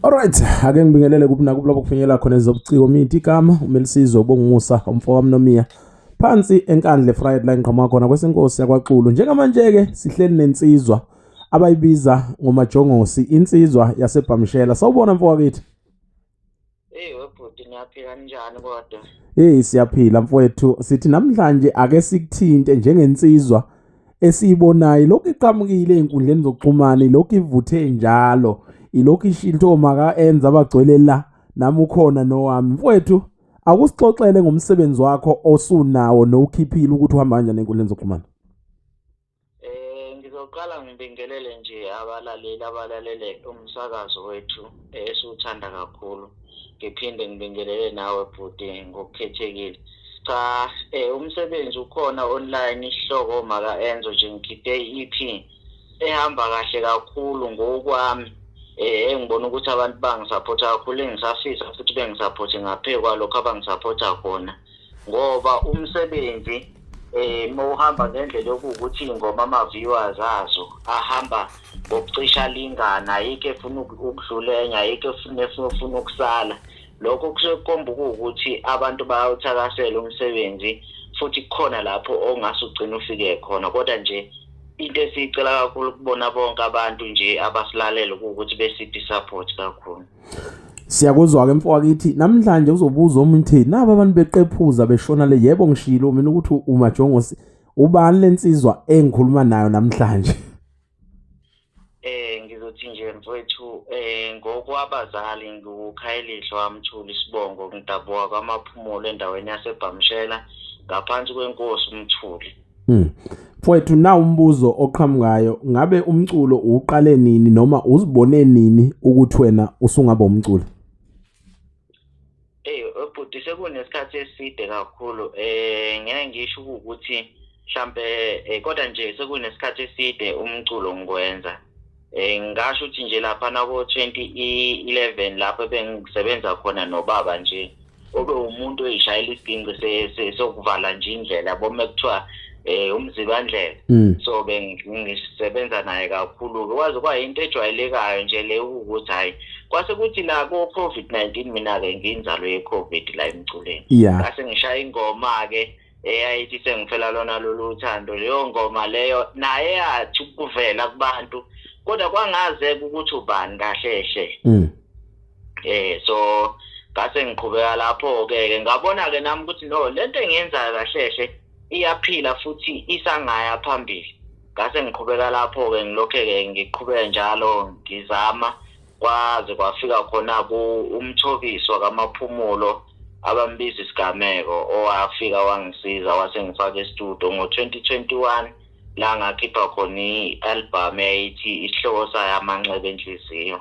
Alright, ake ngibingelele kuphi nakuphi lapho kufinyelela khona ezobuciko mithi igama uMelisizwe uBongumusa umfowami Nomiya. Phansi eNkandla eFriday la ngiqhamuka khona kwesenkosi yakwaXulu. Njengamanje ke sihleli nensizwa abayibiza ngoMajongosi, insizwa yaseBhamshela. Sawubona mfowakithi. Hey webhuti niyaphila njani kodwa? Hey siyaphila mfowethu, sithi namhlanje ake sikuthinte njengensizwa esiyibonayo lokhu iqhamukile ey'nkundleni zokuxhumana, ilokhu ivuthe njalo, ilokhu ishintsho omaka enza abagcwele la, nami ukhona nowami. Mfowethu, akusixoxele ngomsebenzi wakho osunawo nowukhiphile ukuthi uhamba kanjani ey'nkundleni zokuxhumana. Eh ngizoqala ngibingelele nje abalaleli abalalele umsakazo wethu esiwuthanda kakhulu. Ngiphinde ngibingelele nawe bhuti ngokukhethekile. Cha eh umsebenzi ukhona online isihloko maka Enzo nje ngikhiphe i-EP ehamba kahle kakhulu ngokwami eh engibona ukuthi abantu bangisaphotha kakhulu engisafisa futhi bengisaphothe ngaphezu kwalokho abangisaphotha khona. Ngoba umsebenzi eh mawuhamba ngendlela yokuthi ingoma ama viewers azo ahamba ngokucisha lingana, ayikho efuna ukudlula enye, ayikho efuna efuna ukusala. Lokho kusuke kukhomba ukuthi abantu bayawuthakasela umsebenzi futhi kukhona lapho ongase ugcine ufike khona. Kodwa nje into esiyicela kakhulu kubona bonke abantu nje abasilalela ukuthi besiphe support kakhulu. Siyakuzwa-ke mfowakithi, namhlanje uzobuza omunye uthi naba abantu beqephuza beshona le. Yebo, ngishilo mina ukuthi uMajongosi ubani lensizwa engikhuluma nayo namhlanje. Ngizothi nje mfowethu ngokwabazali ngiwuKhayelihle waMthuli isibongo, ngidabuka kwaMaphumulo endaweni yaseBhamshela ngaphansi kwenkosi uMthuli. Mfowethu, na umbuzo oqhamukayo, ngabe umculo uqale nini noma uzibone nini ukuthi wena usungaba umculi? Ey bhuti, sekunesikhathi eside kakhulu. Ngeke ngisho ukuthi mhlambe kodwa nje sekunesikhathi eside umculo ngikwenza. Ngingasho ukuthi nje lapha nako 2011 lapho bengisebenza khona nobaba nje obe umuntu oyishayela isiginci sokuvala nje indlela yabo mekuthiwa umzibandlela. So bengisebenza naye kakhulu kwaze kwayinto ejwayelekayo nje le ukuthi hayi kwase kuthi la ko COVID-19 mina ke ngiyinzalo ye COVID la emculeni. Ngase ngishaya ingoma ke eyayithi sengifela lona lolu thando, leyo ngoma leyo naye yathi ukuvela kubantu kodwa kwangazeka ukuthi ubani kahle hle. So ngase ngiqhubeka lapho ke ngabona ke nami ukuthi no lento engiyenzayo kahle hle iyaphila futhi isangaya phambili. Ngase ngiqhubeka lapho ke ngilokhe ke ngiqhubeka njalo ngizama kwaze kwafika khona ku umthobisi wakaMaphumulo abambiza isigameko owafika wangisiza wase ngifaka e-studio ngo-2021 la ngakhipha khona i-album eyayithi isihloko sayo Amanxeba Enhliziyo.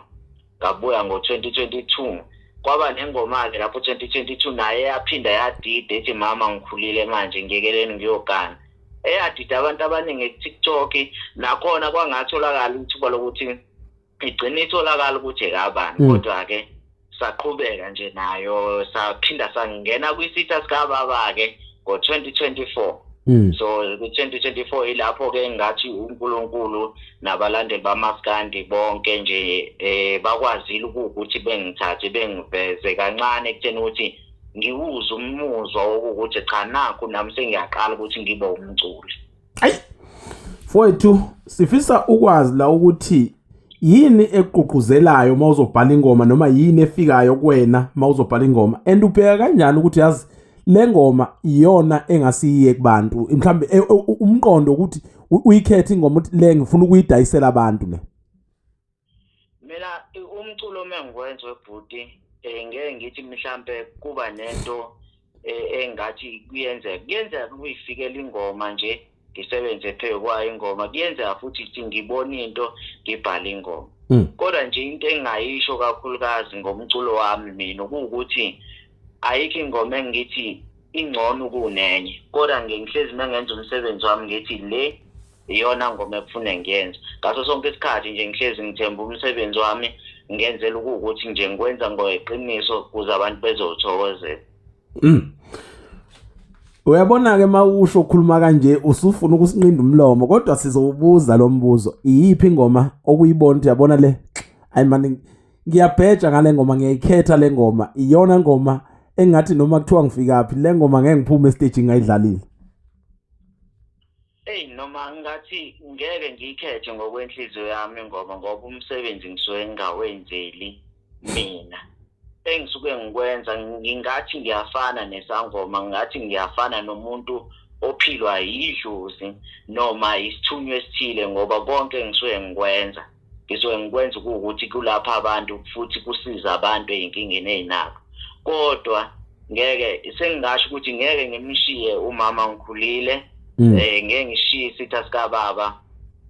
Ngabuya ngo-2022 kwaba nengoma-ke lapho 2022 naye yaphinda yadida ethi mama ngikhulile manje ngiyekeleni ngiyogana, eyadida abantu abaningi ku-TikTok. Nakhona kwangatholakala ithuba lokuthi igcine itholakala ukuthi ekabani, kodwa-ke saqhubeka nje nayo saphinda sangena kwisitha sikababa-ke ngo-2024. So ku-2024 ilapho-ke ngathi uNkulunkulu nabalandeli bamaskandi bonke nje bakwazile ukuthi bengithathe bengiveze kancane ekutheni ukuthi ngiwuze umuzwa wokuthi cha nakhu nami sengiyaqala ukuthi ngibe umculi. Ayi mfowethu, sifisa ukwazi la ukuthi yini ekugqugquzelayo uma uzobhala ingoma noma yini efikayo kuwena uma uzobhala ingoma, and ubheka kanjani ukuthi yazi le ngoma iyona engasiye kubantu, mhlambe umqondo ukuthi uyikhethe ingoma ukuthi le ngifuna ukuyidayisela abantu le. Mina umculo uma ngiwenza webhuti ngeke ngithi mhlambe kuba nento engathi kuyenzeka kuyenzeka ukuyifikela ingoma nje ngisebenze phezu kwayo ingoma, kuyenzeka futhi ukuthi ngibone into ngibhale ingoma. Kodwa nje into engingayisho kakhulukazi ngomculo wami mina kuwukuthi ayikho ingoma engithi ingcono kunenye, kodwa ngihlezi mengenza umsebenzi wami ngithi le iyona ngoma ekufune ngiyenze ngaso sonke isikhathi nje. Ngihlezi ngithemba umsebenzi wami, ngenzela ukuthi nje ngikwenza ngoqiniso ukuze abantu bezowuthokozela. Uyabona ke mawusho ukhuluma kanje usufuna ukusinqinda umlomo, kodwa sizowubuza lo mbuzo, iyiphi ingoma okuyibona ukuthi yabona le, ayi mani Ngiyabheja ngale ngoma, ngiyayikhetha le ngoma, iyona ngoma engathi noma kuthiwa ngifikaphi le ngoma ngeke ngiphume estage ngayidlalile. Eyi, noma ngathi ngeke ngiyikhethe ngokwenhliziyo yami ingoma, ngoba umsebenzi ngisuke ngingawenzeli mina. Engisuke ngikwenza ngingathi ngiyafana nesangoma, ngingathi ngiyafana nomuntu ophilwa yidlozi noma isithunywa esithile, ngoba konke ngisuke ngikwenza ngisuke ngikwenza ukuthi kulapha abantu futhi kusiza abantu ey'nkingeni ey'nabo. Kodwa ngeke sengingasho ukuthi ngeke ngimshiye umama ngikhulile, ngeke ngishiye isitha sikababa,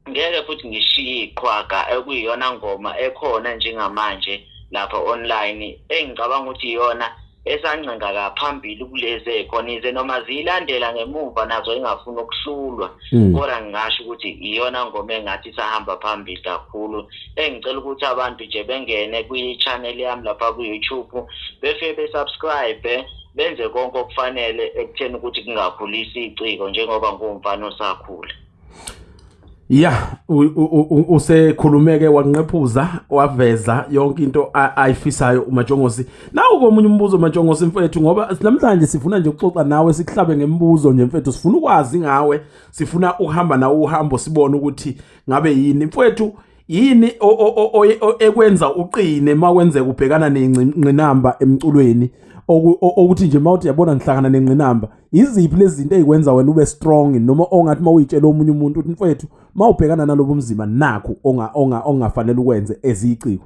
ngeke futhi ngishiye iqhwaga ekuyiyona ngoma ekhona njengamanje lapha online, engicabanga ukuthi iyona esancenga kaphambili kulezi ezikhona, ize noma ziyilandela ngemuva nazo ingafuni ukuhlulwa. Kodwa ngingasho ukuthi iyona ngoma engathi isahamba phambili kakhulu, engicela ukuthi abantu nje bengene kwi-channel yami lapha ku-YouTube, befike besubscribe, benze konke okufanele ekutheni ukuthi kungakhulisi iciko njengoba ngumfana osakhula. Ya, usekhulumeke wanqephuza waveza yonke into ayifisayo uMajongosi. Nawu komunye umbuzo Majongosi mfethu, ngoba namhlanje sifuna nje ukuxoxa nawe, sikuhlabe ngemibuzo nje mfethu, sifuna ukwazi ngawe, sifuna ukuhamba nawe uhambo, sibone ukuthi ngabe yini mfethu, yini ekwenza uqine makwenzeka ubhekana nengqinamba emculweni, okuthi nje mawuthi yabona ngihlangana nengqinamba, iziphi lezi zinto ezikwenza wena ube strong, noma ongathi mawuyitshela omunye umuntu ukuthi mfethu mawubhekana nalobu mzima nakho ongafanele ukwenze eziciko?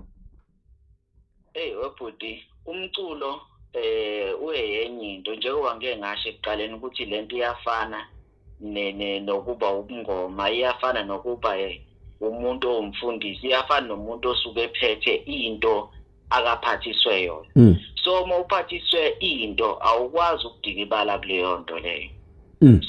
Hey webhuti, umculo uyenye into, njengoba ngike ngasho ekuqaleni ukuthi lento iyafana nokuba ubungoma, iyafana nokuba umuntu owumfundisi, iyafana nomuntu osuke ephethe into akaphathiswe yona. So uma uphathiswe into awukwazi ukudikibala kuleyo nto leyo.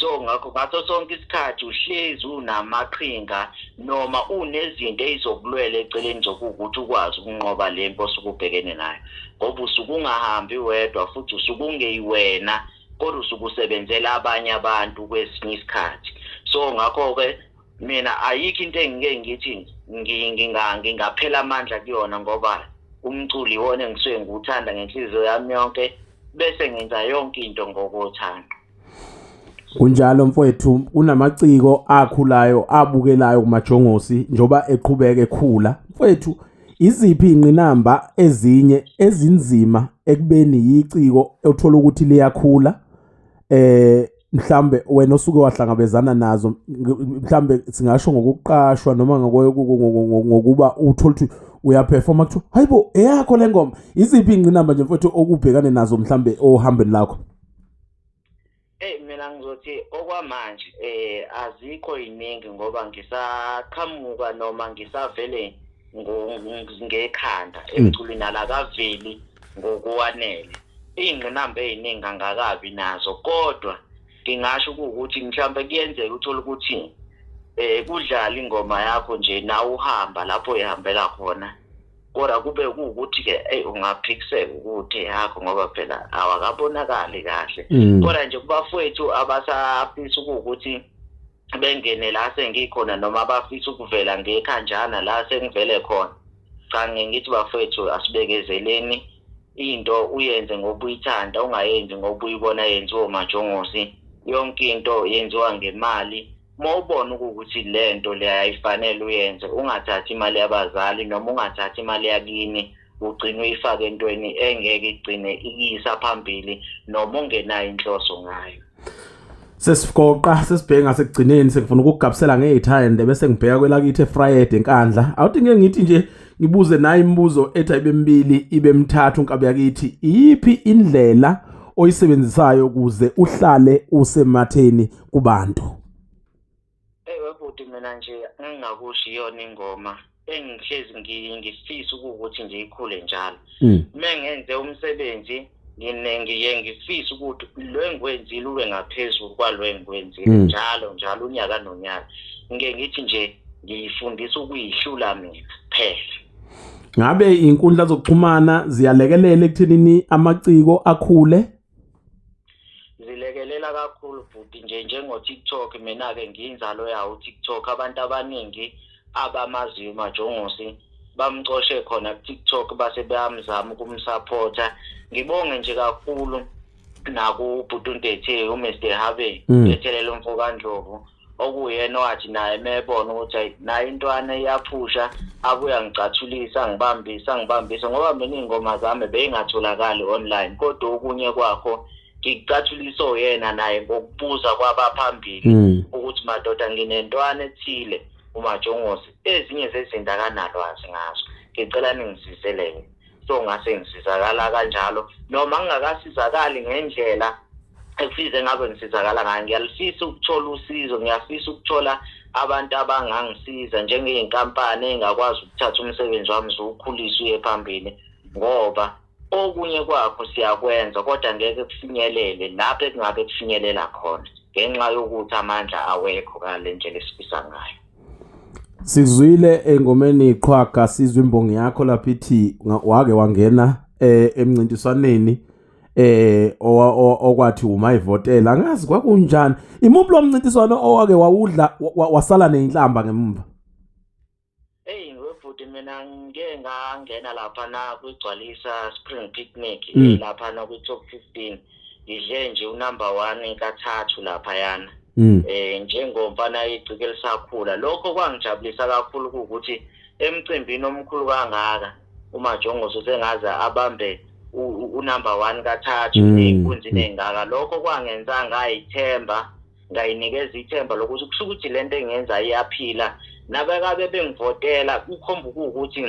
So ngakho ngaso sonke isikhathi uhlezi unamaqhinga noma unezinto ezizokulwela eceleni zokuthi ukwazi ukunqoba le mpi osuke ubhekene nayo, ngoba usuke ungahambi wedwa futhi usuke ungeyiwena, kodwa usuke usebenzela abanye abantu kwesinye isikhathi. So ngakho-ke mina ayikho into engike ngithi ngingaphela amandla kuyona, ngoba umculo iwona engisuke ngiwuthanda ngenhliziyo yami yonke, bese ngenza yonke into ngokothando. Kunjalo mfowethu, kunamaciko akhulayo abukelayo kuMajongosi njoba eqhubeka ekhula. Mfowethu, iziphi ingqinamba ezinye ezinzima ekubeni yiciko othola ukuthi liyakhula, mhlambe wena osuke wahlangabezana nazo, mhlambe singasho ngokuqashwa noma ngokuba uthola ukuthi uyaperforma kuthiwa hayibo eyakho le ngoma? Iziphi ingqinamba nje mfowethu okubhekane nazo mhlambe ohambeni lakho? Hey, mina ngizothi okwamanje azikho iningi, ngoba ngisaqhamuka noma ngisavele ngekhanda emculweni, alakaveli ngokwanele. Iy'ngqinamba ey'ningi angakabi nazo, kodwa ngingasho ukuthi mhlawumbe kuyenzeka uthole ukuthi kudlala ingoma yakho nje nawe uhamba lapho uyihambela khona, kodwa kube kuwukuthi-ke eyi ungaphikiseka ukuthi yakho ngoba phela awakabonakali kahle. Kodwa nje kubafowethu abasafisa ukuthi bengene la sengikhona noma abafisa ukuvela ngekhanjana la sengivele khona, cha ngithi bafowethu asibekezeleni, into uyenze ngoba uyithanda, ungayenzi ngoba uyibona yenziwa uMajongosi. Yonke into yenziwa ngemali. Uma ubona ukuthi lento le ayifanele uyenze, ungathathi imali yabazali noma ungathathi imali yakini, ugcine uyifake entweni engeke igcine ikuyisa phambili noma ungenayo inhloso ngayo. Sesigoqa sesibheke ngasekugcineni, sengifuna ukugabisela ngey'thande bese ngibheka kwelakithi eFriday eNkandla. Awuthi ngeke ngithi nje ngibuze nayo imibuzo ethi ayibe mibili ibe mithathu nkabi yakithi. Iyiphi indlela oyisebenzisayo ukuze uhlale usematheni kubantu? Ewe bhuti, mina nje engingakusho iyona ingoma engihlezi ngifisa ukuthi nje ikhule njalo. Uma ngenze umsebenzi ngiye ngifisa ukuthi lo engiwenzile ube ngaphezulu kwalo engiwenzile njalo njalo unyaka nonyaka. Ngike ngithi nje ngiyifundisa ukuyihlula mina kuphela. Ngabe inkundla zokuxhumana ziyalekelela ekuthenini amaciko akhule? Zilekelela kakhulu bhuti, nje njengo-TikTok. Mina-ke ngiyinzalo yawo u-TikTok. Abantu abaningi abamaziyo uMajongosi Bamcoshe khona ku-TikTok, base bayamzama ukumsupporta. Ngibonge nje kakhulu nakubhuti uNtethe, uMr Habe, ethelele umfokaNdlovu, okuyena owathi naye mebona ukuthi hayi, naye intwana iyaphusha, abuya ngicathulisa, ngibambisa ngibambisa, ngoba mina iy'ngoma zami beyingatholakali online, kodwa okunye kwakho ngikucathulisa oyena naye ngokubuza kwabaphambili ukuthi madoda, nginentwana ethile uMajongosi, ezinye zezinto akanalwazi ngazo, ngicela ningisizeleke. So ngase ngisizakala kanjalo, noma ngingakasizakali ngendlela ekufize ngabe ngisizakala ngayo. Ngiyalifisa ukuthola usizo, ngiyafisa ukuthola abantu abangangisiza njengey'nkampani ey'ngakwazi ukuthatha umsebenzi wami ziwukhulise uye phambili, ngoba okunye kwakho siyakwenza kodwa ngeke kufinyelele lapho ekungabe kufinyelela khona ngenxa yokuthi amandla awekho ngale ndlela esifisa ngayo. Sizwile engomeni iqhwaga, sizwe imbongi yakho lapha ithi wake wangena emncintiswaneni okwathi uma ivotela, angazi kwakunjani. Imuphi lo mncintiswano owake wawudla wasala nezinhlamba ngemuva? Hey webhuti, mina ngike ngangena lapha na kwigcwalisa Spring Picnic, lapha na kwi-top 15, ngidle nje unumber 1 kathathu laphayana. Njengomfana icike lisakhula, lokho kwangijabulisa kakhulu ukuthi emcimbini omkhulu kangaka uMajongosi usengaze abambe unumber 1 kathathu ey'nkunzini ey'ngaka. Lokho kwangenza ngayithemba, ngayinikeza ithemba lokuthi kusho ukuthi lento engiyenza iyaphila, nabekabe bengivotela kukhomba ukuthi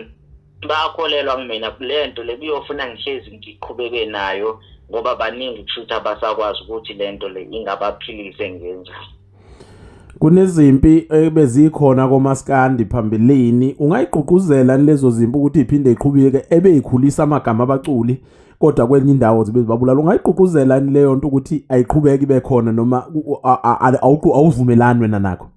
bayakholelwa kumina kule nto le, kuyofuna ngihlezi ngiqhubeke nayo, ngoba baningi kusho ukuthi abasakwazi ukuthi le nto le ingabaphilisa engiyenzayo. Kunezimpi ebezikhona komaskandi phambilini, ungayigqugquzela lezo zimpi ukuthi iphinde iqhubeke ebeyikhulisa amagama abaculi, kodwa kwenye indawo zibe zibabulala? Ungayigqugquzela leyo nto ukuthi ayiqhubeke ibe khona, noma awuvumelani wena nakho?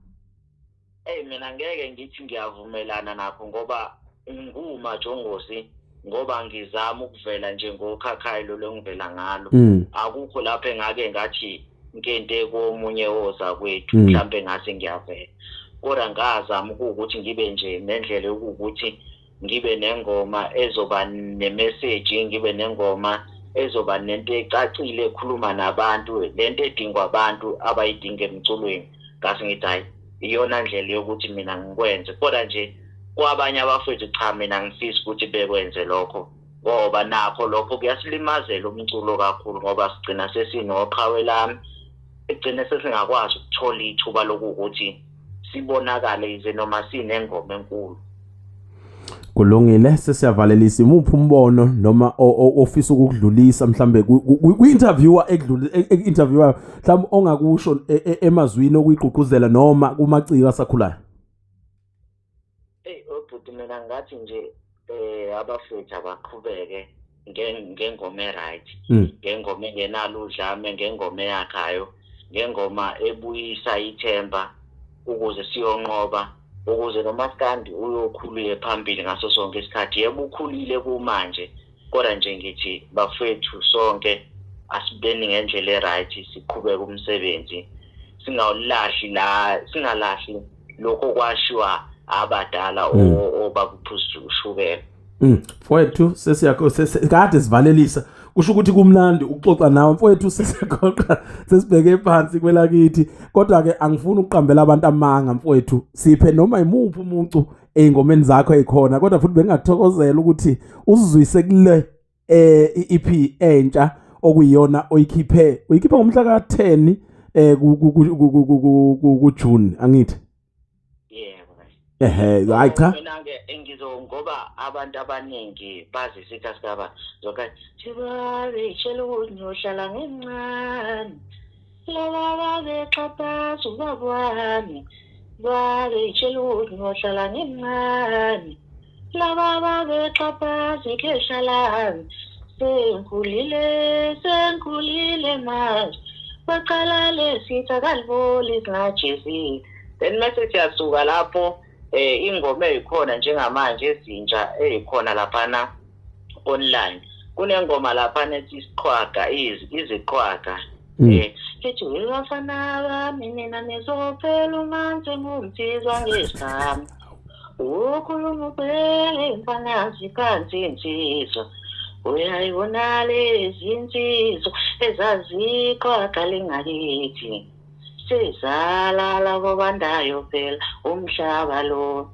Hey, mina ngeke ngithi ngiyavumelana nakho, ngoba nguMajongosi, ngoba ngizama ukuvela nje ngokhakhayi lo engivela ngalo. Akukho lapho engake ngathi nkente komunye woza kwethu, mhlambe ngase ngiyavela, kodwa ngazama ukuthi ngibe nje nendlela yokuthi ngibe nengoma ezoba nemessage, ngibe nengoma ezoba nento ecacile ekhuluma nabantu, lento edingwa abantu abayidinga emculweni. Ngase ngithi hayi, iyona ndlela yokuthi mina ngikwenze, kodwa nje kwabanye abafowethu cha, mina ngifisa ukuthi bekwenze lokho, ngoba nakho lokho kuyasilimazela umculo kakhulu, ngoba sigcina sesinoqhawe lami, egcine sesingakwazi ukuthola ithuba lokuthi sibonakale yize noma sinengoma enkulu. Kulungile, sesiyavalelisa. Imuphi umbono noma ofisa ukudlulisa mhlambe kwi-interviewer ekudluli interviewer, mhlawumbe ongakusho emazwini okuyigqugquzela noma kumaciko asakhulayo? Hey obhuti, mina ngathi nje abafethu abaqhubeke ngengoma e-right, ngengoma engenalo udlame, ngengoma eyakhayo, ngengoma ebuyisa ithemba ukuze siyonqoba, ukuze nomaskandi uyokhuluye phambili ngaso sonke isikhathi. Yebo, ukhulile kumanje, kodwa nje ngithi bafethu sonke asibeni ngendlela e-right, siqhubeke umsebenzi, singawulahli la, singalahli lokho kwashiwa abadala obabuphuza ushukela. Mfowethu, sesiyakho kade sivalelisa, kusho ukuthi kumnandi ukuxoxa nawe mfowethu. Sesiyaxoxa sesibheke phansi kwelakithi, kodwa ke angifuni ukuqambela abantu amanga mfowethu. Siphe noma imuphi umuntu ey'ngomeni zakho ey'khona, kodwa futhi bengingathokozela ukuthi uzizwise kule i-EP entsha okuyiyona oyikhiphe, uyikhiphe ngomhla ka-10 ku June, angithi? Yebo. Ehe, hayi cha. Mina ke ngizo, ngoba abantu abaningi bazi isitha sikaba zoka thibabetshela ukuthi ngiyohlala ngencane, laba babexhaphaza ubaba wami, babetshela ukuthi ngiyohlala ngemncane, laba babexhaphaza ikhehla lami, sengikhulile, sengikhulile manje, baqala lesitha kaliboli singajezile. Then mase siyasuka lapho, ingoma ezikhona njengamanje ezintsha ezikhona laphana online, kunengoma laphana ethi isiqhwaga, iziqhwaga, ethi webafana bami nina nizophela umanzi ngumsizwa ngesami. Ukhuluma ubheke mfanazi phansi insizwa, uyayibona lezi insizwa ezaziqhwaga lengakithi, sezalala kobandayo phela umhlaba lo.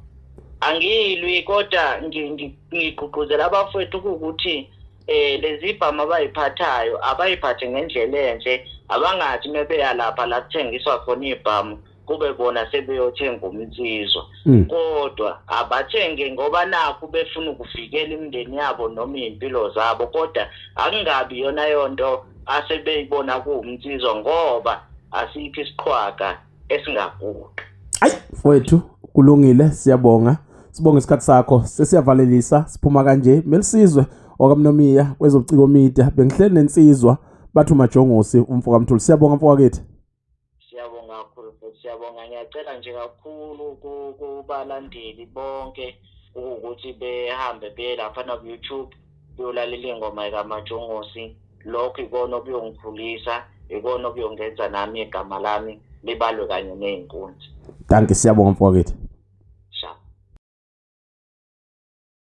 Angilwi kodwa ngigqugquzela abafowethu ukuthi lezi bhamu abayiphathayo abayiphathe ngendlela enhle, abangathi mebeya lapha la kuthengiswa khona ibhamu kube bona sebeyothenga umnsizwa. Kodwa abathenge ngoba nakhu befuna ukuvikela imindeni yabo noma iy'mpilo zabo, kodwa akungabi yona yonto asebeyibona kuwumnsizwa, ngoba asikho isiqhwaga esingaguqi. Ayi mfowethu, kulungile, siyabonga, sibonga isikhathi sakho. Sesiyavalelisa, siphuma kanje. Melisizwe okaMnomiya kwezobuciko media, bengihleli nensizwa bathi uMajongosi umfo kaMthuli. Siyabonga mfowakethu. Siyabonga kakhulu futhi, siyabonga. Ngiyacela nje kakhulu kubalandeli bonke ukuthi behambe beye lapha na ku-YouTube beyolalela ingoma kaMajongosi. Lokho ikona okuyongikhulisa, ikona okuyongenza nami igama lami libalwe kanye ney'nkunzi. Dankie, siyabonga mfowakethu.